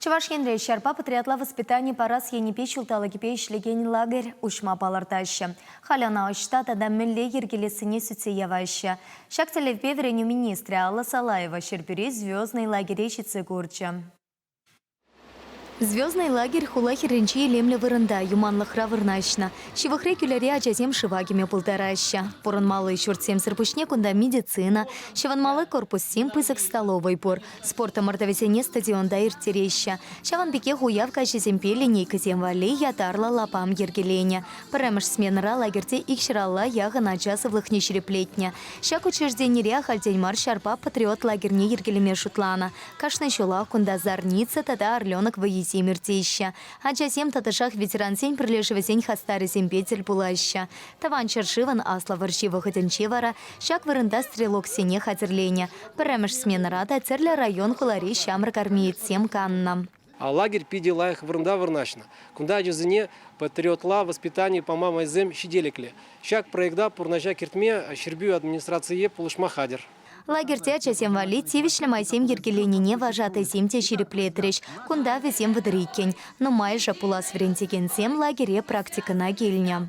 Чӑваш Енре ҫарпа патриотла воспитани парас енӗпе ҫулталӑкӗпе ӗҫлекен лагерь уҫма палӑртаҫҫӗ. Халь ӑна ӑҫта тата мӗнле йӗркелессине сӳтсе яваҫҫӗ. Ҫак тӗллевпе вӗренӳ министрӗ Алла Салаева Ҫӗрпӳри Звездный лагере ҫитсе курчӗ. Звездный лагерь хула хӗрринчи илемлӗ вырӑнта, Юманлӑхра вырнаҫнӑ. Ҫывӑхри кӳлӗре ачасем шыва кӗме пултараҫҫӗ. Пурӑнмалли ҫуртсемсӗр пуҫне кунта медицина, ҫӑвӑнмалли корпуссем, пысӑк столовӑй пур. Спорт ӑмӑртӑвӗсене стадионта ирттереҫҫӗ. Ҫавӑн пекех уяв каҫӗсемпе линейкӑсем валли ятарлӑ лапам йӗркеленӗ. Пӗрремӗш сменӑра лагерьте икҫӗралла яхӑн ача сывлӑхне ҫирӗплетнӗ. Ҫак учрежденире ахальтен мар ҫарпа патриот лагерьне йӗркелеме шутланӑ. Кашни ҫулах кунта Зарница тата Орленок вӑййисем иртеҫҫӗ. Ачасем тӑтӑшах ветерансен пӗрлешӗвӗсен хастарӗсемпе тӗл пулаҫҫӗ. Тӑван ҫӗршывӑн Аслӑ вӑрҫи вӑхӑтӗнче вара ҫак вырӑнта стрелоксене хатӗрленӗ. Пӗрремӗш сменӑра та тӗрлӗ район-хулари ҫамрӑк армеецсем каннӑ. Лагерь питӗ лайӑх вырӑнта вырнаҫнӑ. Кунта ачасене патриотла воспитани пама майсем ҫителӗклӗ. Ҫак проекта пурнӑҫа кӗртме Ҫӗрпӳ администрацийӗ пулӑшма хатӗр. Лагерьте ачасем валли тивӗҫлӗ майсем йӗркеленине вожатӑйсем те ҫирӗплетрӗҫ. Кунта вӗсем 32-н. Нумайӑшӗ пулас вӗрентекенсем лагере практикӑна килнӗ.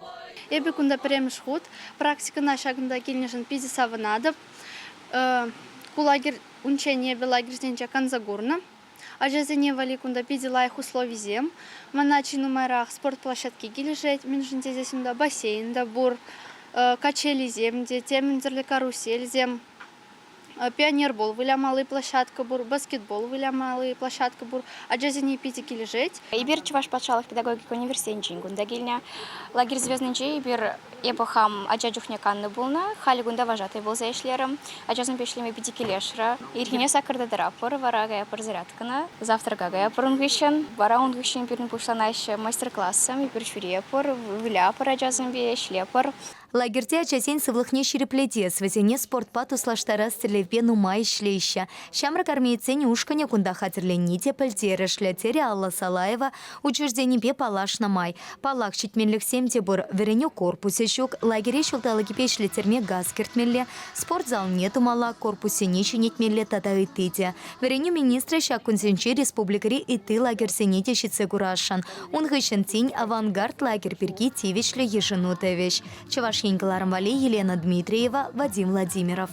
Эпӗ кунта пӗрремӗш хут практикӑна ҫакӑнта килнӗшӗн питӗ савӑнатӑп. Ку лагерь унччен эпӗ лагерьсенче канса курнӑ. Ачасене валли кунта питӗ лайӑх условисем. Мана чи нумайрах спорт площадки килӗшет, мӗншӗн тесен унта бассейн та пур, качелисем те, темӗн тӗрлӗ карусельсем, пионербол вылямалли площадка пур, баскетбол вылямалли площадка пур. Ачасене питӗ килӗшет. Эпир Чӑваш патшалӑх педагогика университетӗнчен кунта килнӗ. Лагерь звезднинче эпир Эпӗ хам ача чухне каннӑ пулнӑ, халӗ кунта вожатӑй пулса ӗҫлерӗм. Ачасемпе ӗҫлеме питӗ килӗшрӗ. Ирхине саккӑрта тӑратпӑр, вара каятпӑр зарядкӑна, завтрака каятпӑр ун хыҫҫӑн. Вара ун хыҫҫӑн пирӗн пуҫланаҫҫӗ мастер-классем, эпир ҫӳретпӗр, вылятпӑр ачасемпе, ӗҫлетпӗр. Лагерьте ачасен сывлӑхне ҫирӗплетес, вӗсене спортпа туслаштарас тӗллевпе нумай ӗҫлеҫҫӗ. Ҫамрӑк армеецсен ушкӑнӗ кунта хатӗрленни те пӗлтерӗшлӗ, терӗ Алла Салаева учрежденипе паллашнӑ май. Паллах, ҫитменлӗхсем те пур. Вӗренӳ корпусӗ ҫук, лагере ҫулталӑкӗпе ӗҫлеттерме газ кӗртмелле, спорт залне тумалла, корпуссене ҫӗнетмелле тата ытти те. Вӗренӳ министрӗ ҫак кунсенче республикӑри ытти лагерьсене те ҫитсе курасшӑн. Ун хыҫҫӑн тин «Авангард» лагерь пирки тивӗҫлӗ йышӑну тӑвӗҫ. Чӑваш Ен кӑларӑм валли Елена Дмитриева, Вадим Владимиров.